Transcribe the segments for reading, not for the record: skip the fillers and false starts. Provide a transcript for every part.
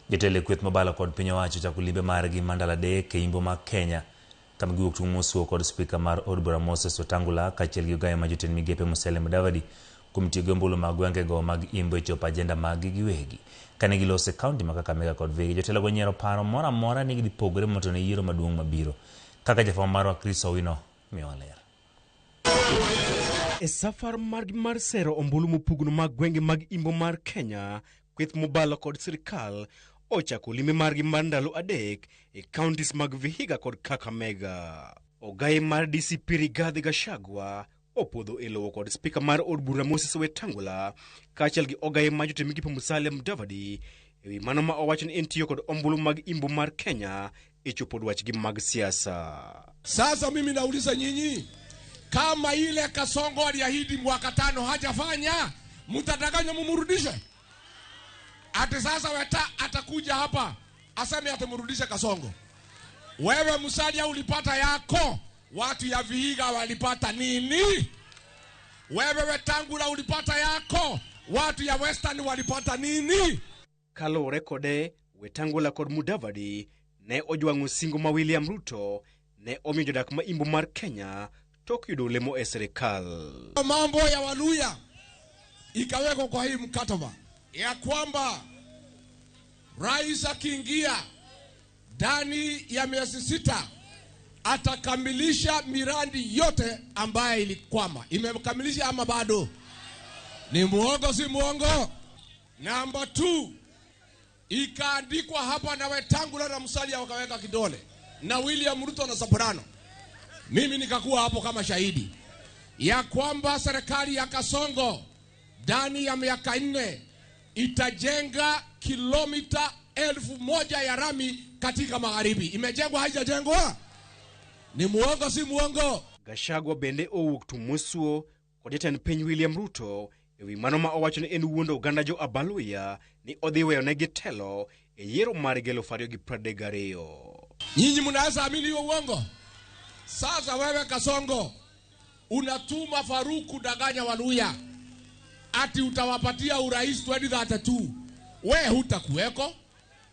Jotelo e kweth mobalo kod piny owacho ochako limbe margi mar ndalo 3 e Imbo mar Kenya kama giwuok tung' mosuo kod spika mar od bura Moses Wetangula kaachiel gi ogaye ma jotend migepe Musalia Mudavadi kuom tiyo gi ombulu mag gwengego mag Imbo e chopo ajenda maggi giwegi. Kane giloso e kaunti ma Kakamega kod Vihiga, jotelogo onyiero paro moro amora ni gidhi pogore mondo ne yiero maduong' mabiro. Kaka jafwambo marwa Chris Owino miyowa ler. E safar margi mar sero ombulu mopugno mag gwenge mag Imbo mar Kenya, kweth mobalo kod sirkal ochako limbe margi mar ndalo 3 e counties mag Vihiga kod Kakamega. Ogaye mar DCP Rigathi Gachagua opodho e lowo kod spika mar od bura Moses Wetangula kaachiel gi ogaye ma jotend migepe Musalia Mudavadi ewi mano ma owacho ni en tiyo kod ombulu mag Imbo mar Kenya e chopo dwachgi mag siasa. Sasa mimi nauliza nyinyi, kama ile Kasongo aliahidi mwaka 5 hajafanya, mtadanganywa mumrudishe? Ati sasa Weta atakuja hapa aseme atamrudisha Kasongo. Wewe Musalia ulipata yako, watu ya Vihiga walipata nini? Wewe Wetangula ulipata yako, watu ya Western walipata nini? Kaluwore kode, Wetangula kod Mudavadi ne ojwang'o singo ma William Ruto ne omiyo jodak ma Imbo mar Kenya tok yudo olemo e sirikal. Mambo ya Waluya ikawekwa kwa hii mkataba ya kwamba rais akiingia ndani ya miezi 6 atakamilisha miradi yote ambayo ilikwama. Imekamilisha ama bado? Ni muongo si muongo? Namba 2, ikaandikwa hapa na Wetangula na Musalia wakaweka kidole na William Ruto na Soprano. Mimi nikakuwa hapo kama shahidi ya kwamba serikali ya Kasongo ndani ya miaka 4 itajenga kilomita 1000 ya rami katika magharibi. Imejengwa haijajengwa? Ni muongo si muongo? Gachagua bende owuok tung' mosuo kod jatend piny William Ruto ewi mano ma owacho ni en wuondo oganda jo Abaluya ni odhi weyonegi telo e yiero mar 2032. Nyinyi mnaweza amini hiyo uongo? Sasa wewe Kasongo unatuma Faruku kudanganya Waluya ati utawapatia urais 2032. Wewe hutakuweko.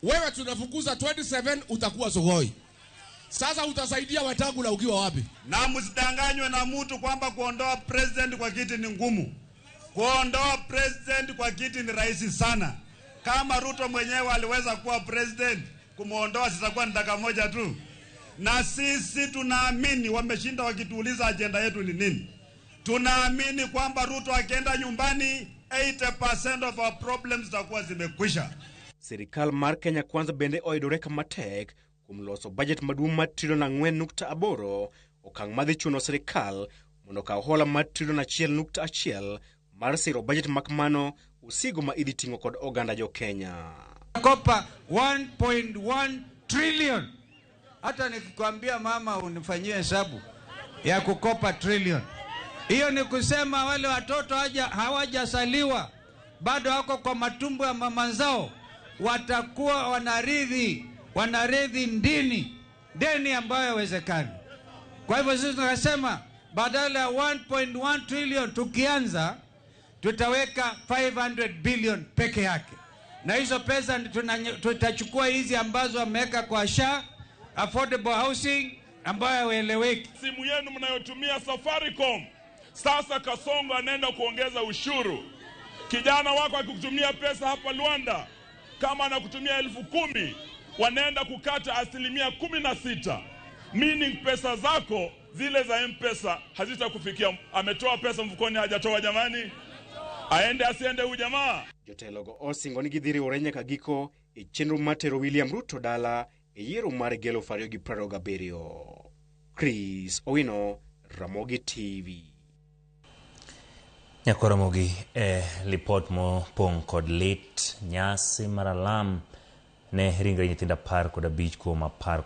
Wewe tunafukuza 27 utakuwa sogoi. Sasa utasaidia Wetangula ukiwa wapi? Na msidanganywe na mtu kwamba kuondoa president kwa kiti ni ngumu. Kuondoa president kwa kiti ni rahisi sana. Kama Ruto mwenyewe aliweza kuwa president, kumuondoa sitakuwa ni dakika moja tu. Na sisi tunaamini, wameshinda wakituuliza agenda yetu ni nini. Tunaamini kwamba Ruto akienda nyumbani 80% of our problems zitakuwa zimekwisha. Sirikal mar Kenya Kwanza bende oyudore kama tek kuom loso budget maduong' mar trilion 4.8, okang' madhi chuno sirikal mondo okaw hola mar trilion 1.1 mar siro budget makamano, osigo ma idhi ting'o kod oganda jo Kenya. Kopa 1.1 trillion. Hata nikikwambia mama unifanyie hesabu ya kukopa trillion, hiyo ni kusema wale watoto hawajasaliwa bado wako kwa matumbo ya mama zao, watakuwa wanarithi deni ambayo haiwezekani. Kwa hivyo sisi tunasema badala ya 1.1 trillion tukianza tutaweka 500 billion peke yake. Na hizo pesa tutachukua hizi ambazo wameweka kwa SHA, affordable housing ambayo haieleweki. Simu yenu mnayotumia Safaricom, sasa Kasongo anaenda kuongeza ushuru. Kijana wako akikutumia pesa hapa Luanda, kama anakutumia 10,000, wanaenda kukata 16%. Meaning pesa zako zile za M-Pesa hazitakufikia. Ametoa pesa mfukoni, hajatoa jamani? Aende asiende huyu jamaa? Jotelogo osingo ni gidhi riwore nyaka giko e chenro mar tero William Ruto dala e yiero mar 2027. Chris Owino, Ramogi TV. Nyako Ramogi e lipot mopong' kod lit, nyasi mar alam ne ringre nyithindo 15 kuom 16.